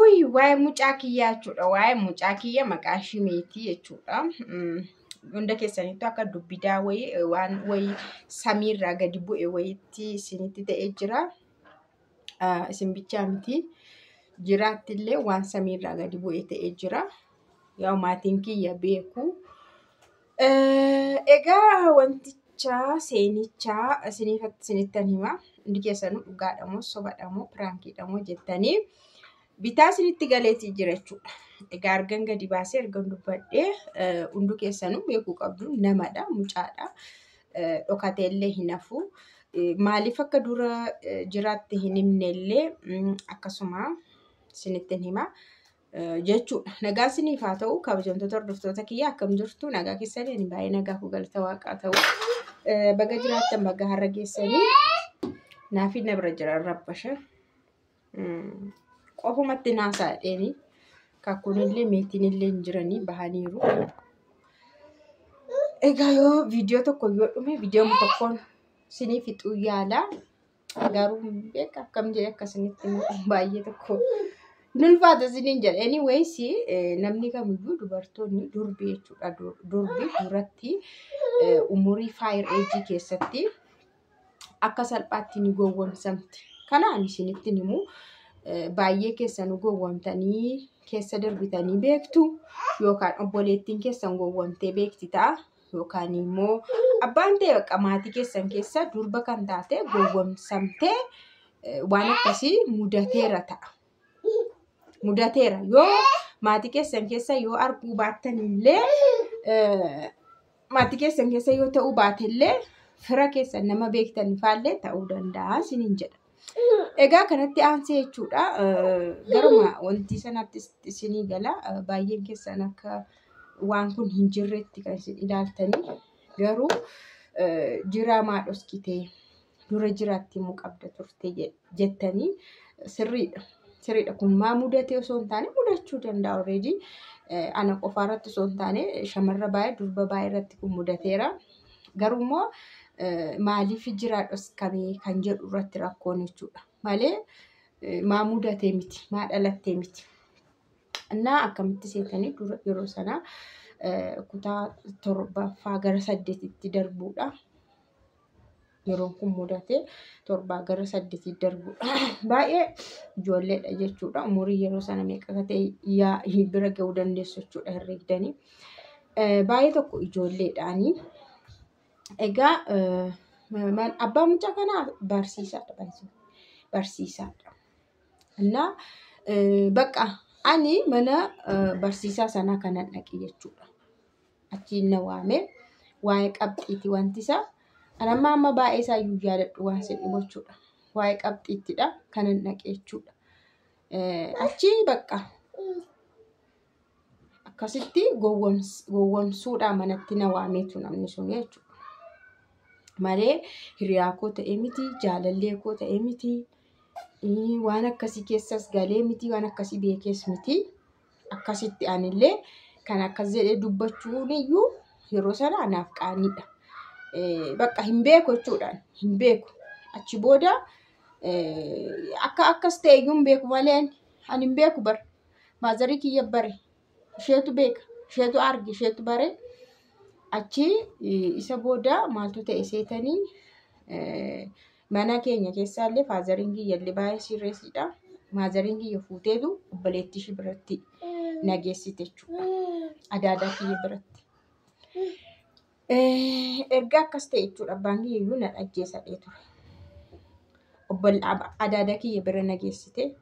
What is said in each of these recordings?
Wuy, waa'ee mucaa kiyyaa jechuudha. Waa'ee mucaa kiyya maqaan ishii Meetii jechuudha. Hunda keessanittu akka dubbidaa wayii waan wayii samiirraa gadi bu'e wayiitti isinitti ta'ee jira. Isin bichaa miti. Jiraatti illee waan samiirraa gadi bu'e ta'ee jira. Yaa maatiin kiyya beeku. Egaa wanticha seenichaa isinittan hima. Hundi keessanuu dhugaadha moo sobadha moo piraankiidha moo jettanii bitaa isinitti galeetii jira jechuudha. Egaa argan gadi baasee ergan dubbadhee hundi keessanuu beekuu qabdu, namadha, mucaadha. Dhokatee illee hin hafu. Maaliif akka dura jiraatti hin himne illee akkasuma isinittin hima jechuudha. Nagaa isiniif haa ta'u, kabajamtoota hordoftoota kiyya, akkam jirtu? Nagaa keessanii? Ani baay'ee nagaa koo, galata waaqaa ta'u. Baga jiraattan, baga har'a geessanii. Naafi na bira jira rabbasha. Qofumatti naasaa dheeni. Kakkuun illee meetiin illee hin jiranii, bahaniiru. Egaa yoo viidiyoo tokko yoo dhume viidiyoo tokkoon isinii fixuu yaala. Garuu beeka akkam jedhee akkasinitti baay'ee tokko nulfaata isiniin jedha. Anyways, namni kamiyyuu dubartoonni durbi jechuudha. Durbi duratti umurii fire age keessatti akka salphaatti ni gowwoomsamti. Kana ani isinitti himu, baay'ee keessan gowwoomtanii keessa darbitanii beektu, yookaan obboleettiin keessan gowwoomtee beekti ta'a, yookaan immoo abbaan ta'e bakka maatii keessan keessa durba kan taate gowwoomsamtee waan akkasii mudateera ta'a. Mudateera yoo maatii keessan keessa yoo arguu baattan illee, maatii keessan keessa yoo ta'uu baate illee, fira keessan nama beektan faallee ta'uu danda'a isiniin jedha. Egaa kanatti aansee jechuudha. Garuma wanti sanatti isinii gala. Baay'een keessan akka waan kun hin jirretti kan isin ilaaltanii, garuu jiraa, maa dhoskitee, dura jiraatti himuu qabda turte jettanii, sirriidha. Sirriidha, kun maa mudatee osoo hin taane mudachuu danda'a already. Ana qofaa irratti osoo hin taane shamarra baay'ee, durba baay'ee irratti kun mudateera. Garuu immoo maaliif jiraa dhoskame kan jedhu irratti rakkoon jechuudha. Malee maa mudatee miti, maa dhalattee miti. Innaa akkamitti seetanii, dura yeroo sana kutaa torbaffaa gara saddeetitti darbuudha. Yeroon kun mudate torbaa gara saddeetitti darbuudha. Baay'ee ijoolleedha jechuudha. Umurii yeroo sana meeqa akka ta'e yaa bira ga'uu dandeessu jechuudha herreegdanii. Baay'ee tokko ijoolleedhaanii. Egaa abbaan mucaa kanaa barsiisaadha. Barsiisaadha. Innaa bakka ani mana barsiisaa sanaa kanan dhaqe jechuudha. Achiin na waamee waa'ee qabxiiti wanti isaa. Ani amma amma baay'ee isaa iyyuu yaadadhu waan sin dhibu jechuudha. Waa'ee qabxiittidha kanan dhaqe jechuudha. Achi bakka akkasitti gowwomsuudhaan manatti na waameetu namni sun jechuudha. Malee hiriyaa koo ta'ee miti, jaalallee koo ta'ee miti, waan akkasii keessas galee miti, waan akkasii beekees miti. Akkasitti anillee kan akkas jedhee dubbachuun iyyuu yeroo sana anaaf qaaniidha. Bakka hin beeku jechuudhaan hin beeku. Achi booda akka akkas ta'e iyyuu hin beeku malee ani hin beeku bara. Maazarii kiyya bare. Isheetu beeka. Isheetu arge. Isheetu bare. Achi isa booda maaltu ta'e seetanii, mana keenya keessaallee faazariin kiyyallee baay'ee sirreessidha. Maazariin kiyya fuuteetu obboleettii ishee biratti nageessite jechuudha. Adaadaa kiyya biratti. Erga akkas ta'e jechuudha, abbaan kiyya iyyuu na ajjeesadhee ture. Adaadaa kiyya bira nageessite.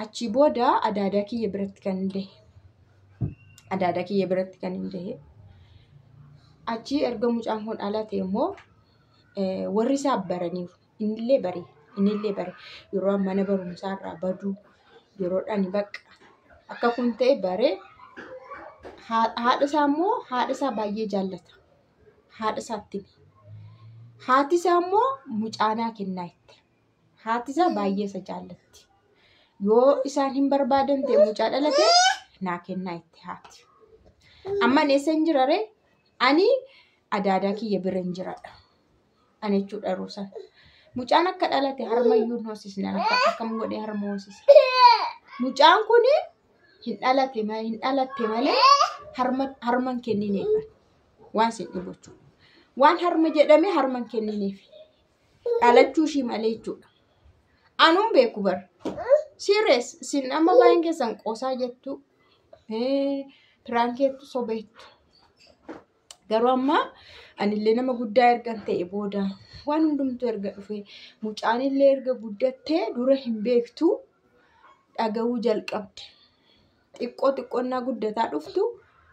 Achi booda adaadaa kiyya biratti kan hin dahe. Adaadaa kiyya biratti kan hin dahe. Achi erga mucaan kun dhalate immoo warri isaa baraniiru. Innillee bare. Innillee bare. Yeroo mana barumsaa irraa baduu, yeroo ani bakka akka kun ta'e bare. Haadha isaa immoo, haadha isaa baay'ee jaallata. Haadha isaatti hime. Haati isaa immoo mucaanaa kennaa jette. Haati isaa baay'ee isa jaallatti. Yoo isaan hin barbaadan ta'e, mucaa dhalate naa kennaa jette haati. Amma ani eessa hin jira ree? Ani adaadaa kiyya bira hin jiradha. Ani jechuudha yeroo sana. Mucaan akka dhalate harma iyyuu hin hoosisne, akka akkam godhee harma hoosisa. Mucaan kun hin dhalatte malee harma hin kennineef. Waan isin dhibu jechuudha. Waan harma jedhame harma hin kennineef. Dhalachuu ishii malee jechuudha. Anuun beeku bara. Sirees isin amma baay'een keessan qoosaa jettu, piraankeettu, sobeettu. Garuu amma anillee nama guddaa ergan ta'e booda waan hundumtuu erga dhufe mucaanillee erga guddattee dura hin beektu dhaga'uu jalqabde. Xiqqoo xiqqoonnaa guddataa dhuftu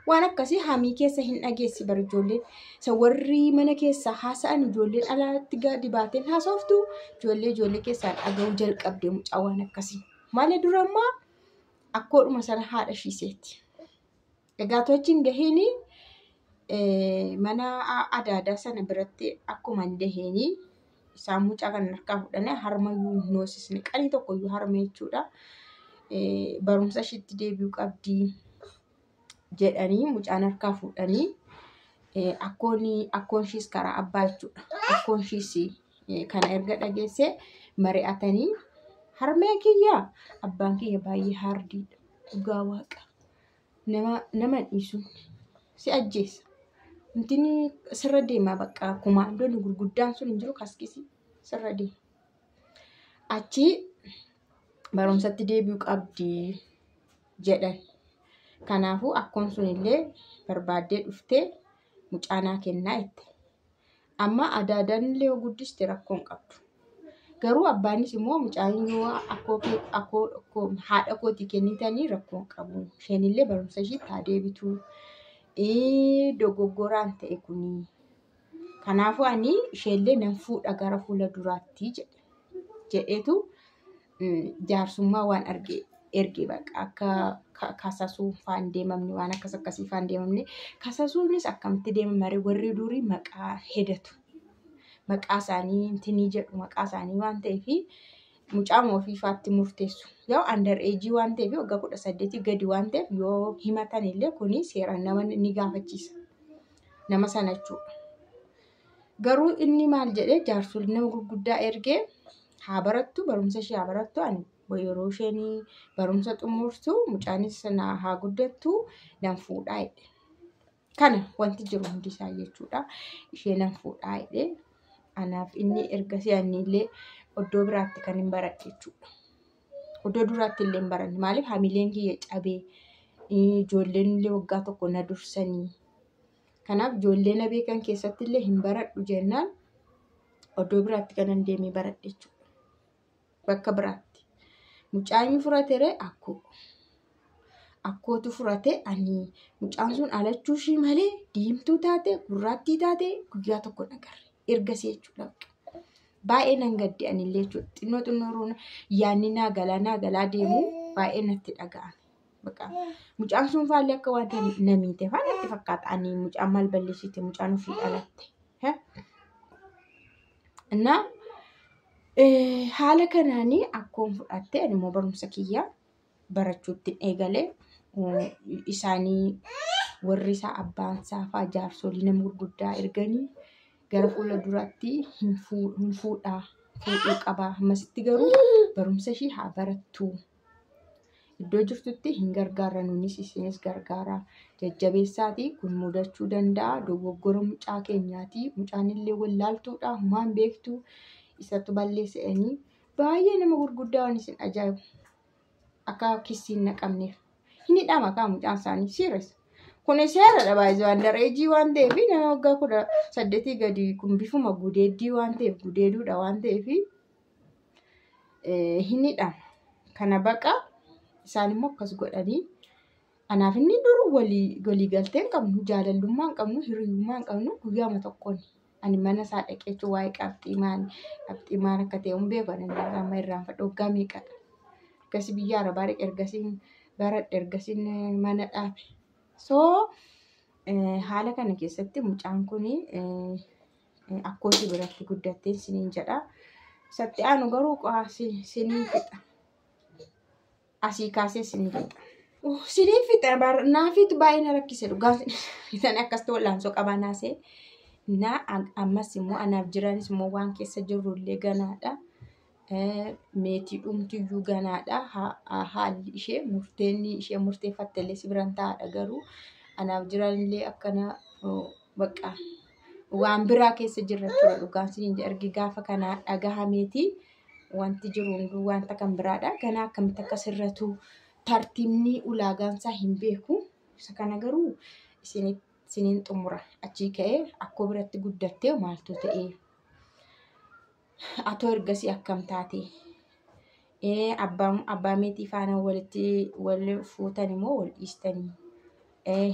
waan akkasii hamii keessa hin dhageessi bara ijoolleen. Isa warri mana keessaa haasa'an ijoolleen alaatti gadi baateen haasoftu ijoollee keessaa dhaga'uu jalqabde mucaa waan akkasii. Malee dura ammaa akkoodhuma sana haadha ishiiseeti. Egaa tochiin gahiin mana adaadaa sana biratti akkuma hin gahiin isaan mucaa kana harkaa fuudhanii harma iyyuu hin hoosisne qalii tokkoyyuu harma jechuudha. Barumsa ishiitti deebi'uu qabdi jedhanii mucaan harkaa fuudhanii akkoon ishiis karaa abbaa jechuudha. Akkoon ishiis kana erga dhageesse mari'atanii harmee kiyyaa abbaan kiyya baay'ee haardiidha. Dhugaa waaqa. Nama dhiisu si ajjeesa. Wanti sirra deema bakka kumaandoonni gurguddaan sun hin jiru kaskisi sirra deema. Achi barumsatti deebi'uu qabdi jedhan. Kanaafuu akkoon sun illee barbaaddee dhuftee mucaa naa kennaa jette. Amma adaadaan illee yoo guddiste rakkoo hin qabdu. Garuu abbaanis immoo mucaan yoo akkoo haadha kootii kennitanii rakkoo hin qabu. Isheen illee barumsa ishiitti haa deebitu. Dogoggoraan ta'e kuni. Kanaafuu ani isheellee nan fuudha gara fuula duraatti jedhe. Jedheetu jaarsummaa waan arge erge baqa akka kasasuu faan deemamne waan akkas akkasii faan deemamne. Kasasuunis akkamitti deemama warri durii maqaa hedatu. Maqaa isaanii intinii jedhu maqaa isaanii waan ta'eef mucaan ofiifaatti murteessu. Yoo under age waan ta'eef waggaa 18 gadi waan ta'eef yoo himatan illee kuni seeraan nama ni gaafachiisa. Nama sana jechuudha. Garuu inni maal jedhee jaarsolii nama gurguddaa ergee haa barattu barumsa ishee haa barattu ani yeroo isheen barumsa xumurtu mucaanis sana haa guddattu nan fuudhaa jedhe. Kana wanti jiru hundi isaa jechuudha. Ishee nan fuudhaa jedhe. Anaaf inni ergasii ani illee iddoo biraatti kan hin baradhe jechuudha. Iddoo duraatti illee hin baranne. Maaliif hamileen kiyya cabee ijoolleen illee waggaa tokko na dursanii. Kanaaf ijoollee na beekan keessatti illee hin baradhu jennaan iddoo biraatti kan hin deemee baradhe jechuudha. Bakka biraatti. Mucaan furate ree akkoo. Akkootu furate ani mucaan sun alachuu ishii malee diimtuu taate gurraattii taate guyyaa tokko nagarre. Ergasii jechuudha. Baay'ee nan gadde anillee jechuudha. Xinnoo xinnoo yaadni naa galaa deemu baay'ee natti dhaga'ame. Bakka mucaan sun faallee akka wanta na miite faa natti fakkaata. Ani mucaan maal balleessite mucaan ofii dhalatte. Innaa haala kanaanii akkoon fudhatte ani immoo barumsa kiyya barachuutti eegalee isaanii warri isaa abbaan isaa fa'aa jaarsolii nama gurguddaa erganii gara fuula duraatti hin fuudhaa fuudhuu qabaa. Ammasitti garuu barumsa ishii haa barattu. Iddoo jirtutti hin gargaarra nunis isinis gargaara. Jajjabeessaatii kun mudachuu danda'a. Dogoggora mucaa keenyaati. Mucaan illee wallaaltuudha. Homaan beektu isatu balleessanii baay'ee nama gurguddaa waan isin ajaa'ibu. Akka kissiin naqamneef. Hin hidhama kaa mucaan isaanii serious. Kun seeradha baay'ee under age waan ta'eef nama waggaa 18 gadi kun bifuma gudeeddii waan ta'eef gudeeduudha waan ta'eef hin hidhama. Kana baqa isaan immoo akkas godhanii anaaf inni dur walii galtee hin qabnu jaalallummaa hin qabnu hiriyummaa hin qabnu guyyaama tokkoon ani mana isaa dhaqee jechuun waa'ee qabxii maal akka ta'e hin beeku ani amma irraanfadhe waggaa meeqadha. Ergasii biyya arabaa dhaqe ergasii baradhe ergasii mana dhaabe. So haala kana keessatti mucaan kun akkootii biratti guddattee siniin jedha. Isatti aanu garuu siniin fixa. Asii kaasee siniin fixa. Siniin fixa naafiitu baay'ee na rakkise dhugaa fixan akkasitti wal'aansoo qabaa naasee. Na ammas immoo anaaf jiranis immoo waan keessa jirru illee ganaadha. Meetii dhumtiyyuu ganaadha. Haalli ishee murteenni ishee murteeffatte illee si biraan taa'aadha garuu anaaf jiranillee akkana bakka waan biraa keessa jirra jechuudha dhugaan isiniin jedha. Ergi gaafa kanaa dhagahameeti wanti jiru hunduu wanta kan biraadha. Ganaa akkamitti akka sirratu tartiibni ulaagaan isaa hin beeku. Isa kana garuu isiniin xumura. Achii ka'ee akkoo biratti guddattee maaltu ta'ee? Atoo ergasii akkam taate? Abbaa meetii faana walitti wal fuutan immoo wal dhiistanii?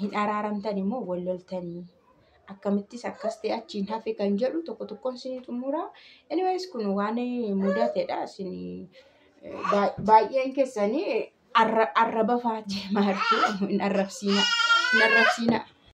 Hin araaramtan immoo wal loltanii? Akkamittis akkas ta'e achiin hafe kan jedhu tokko tokkoon isinii xumura. Anyways kun waan mudatedha. Isin baay'een keessanii arraba fa'aa deemaa jirtu. Hin arrabsiina. Hin arrabsiina.